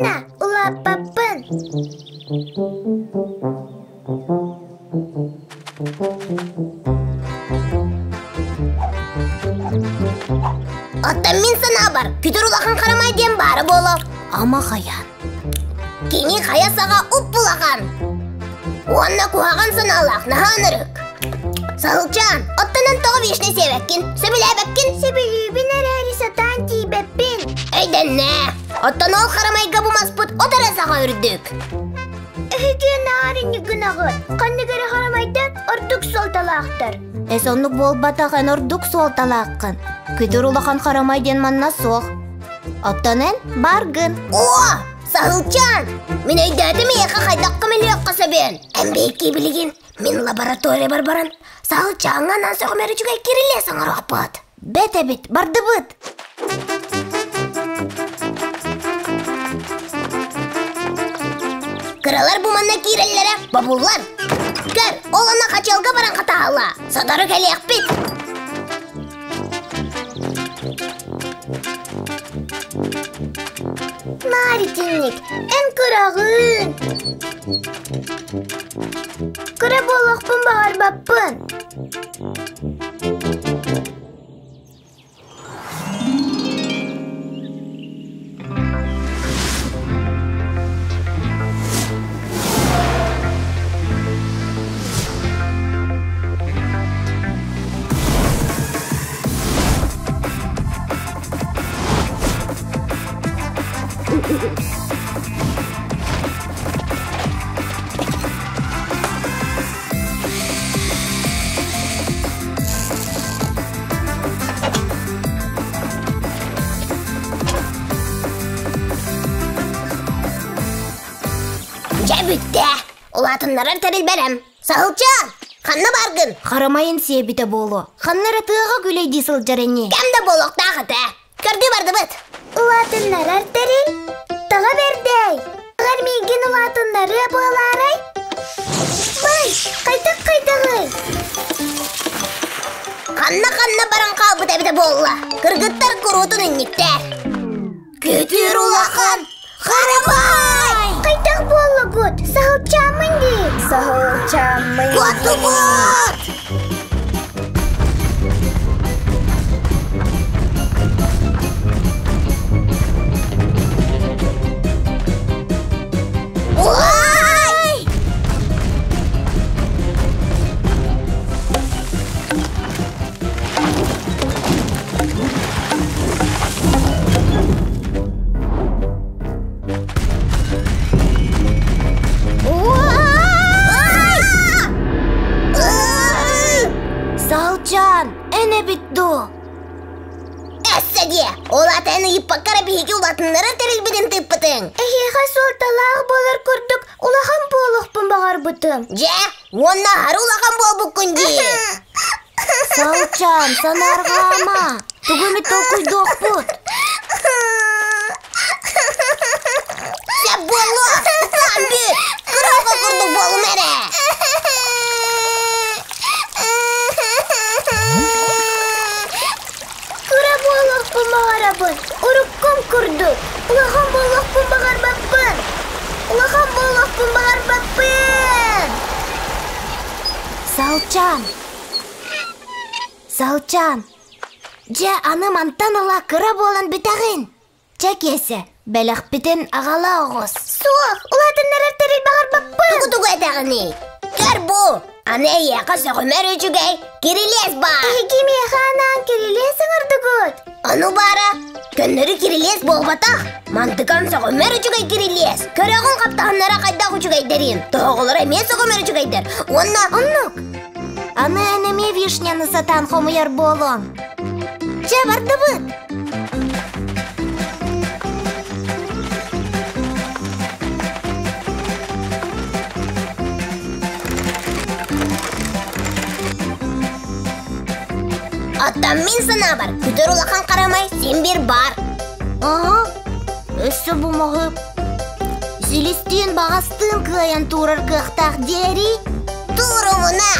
Уонна улааппаппын. Оттон мин санаабар, күтүр улахан харамай диэн баара буолуо. Ама хайаан. Кини хайа саҕа уп-улахан. Уонна куһаҕан санаалаах наһаа ынырык. Саһылчаан, оттон эн тоҕо вишня сиэбэккин, сөбүлээбэккин? Сөбүлүүбүн эрээри сатаан тиийбэппин. Өйдөннө. Оттон ол харамайга бу маспыт от эрэ саҕа үрдүк. Эһиги наар инник гынаҕыт. Ханнык эрэ харамайдар ордук суолталаахтар. Эс оннук буолбатах эн ордук суолталааххын. Күтүр улахан харамай диэн манна суох. Оттон эн бааргын. О, саһылчаан! Мин өйдөөтүм эйиэхэ хайдах көмөлүөххэ сөбүн. Эн биһикки билигин мин лабораториябар баран саһылчааҥҥа анаан сөҕүмэр үчүгэй кирилиэс оҥоруохпут. Бэт эбит, бардыбыт. Кыралар бу манна киирэллэрэ бобуллар. Көр, ол ана хачыалга баран хатаһалла. Сотору кэлиэхпит. Наар итинник, эн кыраҕыын. Кыра буолуохпун баҕарбаппын. Дьэ бүттэ. Улаатыннарар тэрил бэлэм. Саһылчаан, ханна баргын? Харамайын сиэбитэ буолуо. Ханна эрэ тыаҕа күлэйдии сылдьар ини. Кэм да буолуохтаах этэ. Көрдүү бардыбыт. Улаатыннарар тэрил? Тоҕо бэрдэй? Аҕар миигин улаатыннарыа буолаарай? Бай, хайдах хайдаҕый? Ханна-ханна баран хаалбыт эбитэ буолла. Кыргыттар куруутун инниктэр. Күтүр улахан харабай! Хайдах буоллугут? Саһылчааммын дии. Саһылчааммын дии. Куоттубут! Ой! Салчан, эн эбит дуу? Эссе диэ, ол аата эн ыйыппакка эрэ биһиги улаатыннарар тэрилбитин тыыппытыҥ. Эһиэхэ суолталаах буолар курдук улахан буолуохпун баҕарбытым. Дьэ, уонна аһары улахан буолбуккун дии. Салчан, санаарҕаама. Тугу эмит толкуйдуохпут. Сөп буолуо, ытаан бүт. Кыра курдук буолума эрэ. Кыра буолуохпун баҕарабын, уруккум курдук. Улахан буолуохпун баҕарбаппын. Улахан буолуохпун баҕарбаппын. Салчан! Салчан! Дьэ, аны мантан ыла кыра буолан бүтэҕин. Чэ, Киэсэ, бэлэхпитин аҕала оҕус. Суох, улаатыннарар тэрил баҕарбаппын. Тугу-тугу этэҕиний? Көр бу, аны эйиэхэ сөҕүмэр үчүгэй кирилиэс баар. Эһиги миэхэ анаан кирилиэс оҥордугут. Ону баара, көннөрү кирилиэс буолбатах. Мантыкан сөҕүмэр үчүгэй кирилиэс. Көрөҕүн хаптаһыннара хайдах үчүгэйдэрин. Тоһоҕолоро эмиэ сөҕүмэр үчүгэйдэр. Уонна оннук. Аны эн эмиэ вишняны сатаан хомуйар буолуоҥ. Чэ, бардыбыт. Оттон мин санаабар, күтэр улахан харамай син биир баар. Аһа, өссө бу маһы силистиин баҕастыын кыайан туурар кыахтаах диэри. Туурумуна!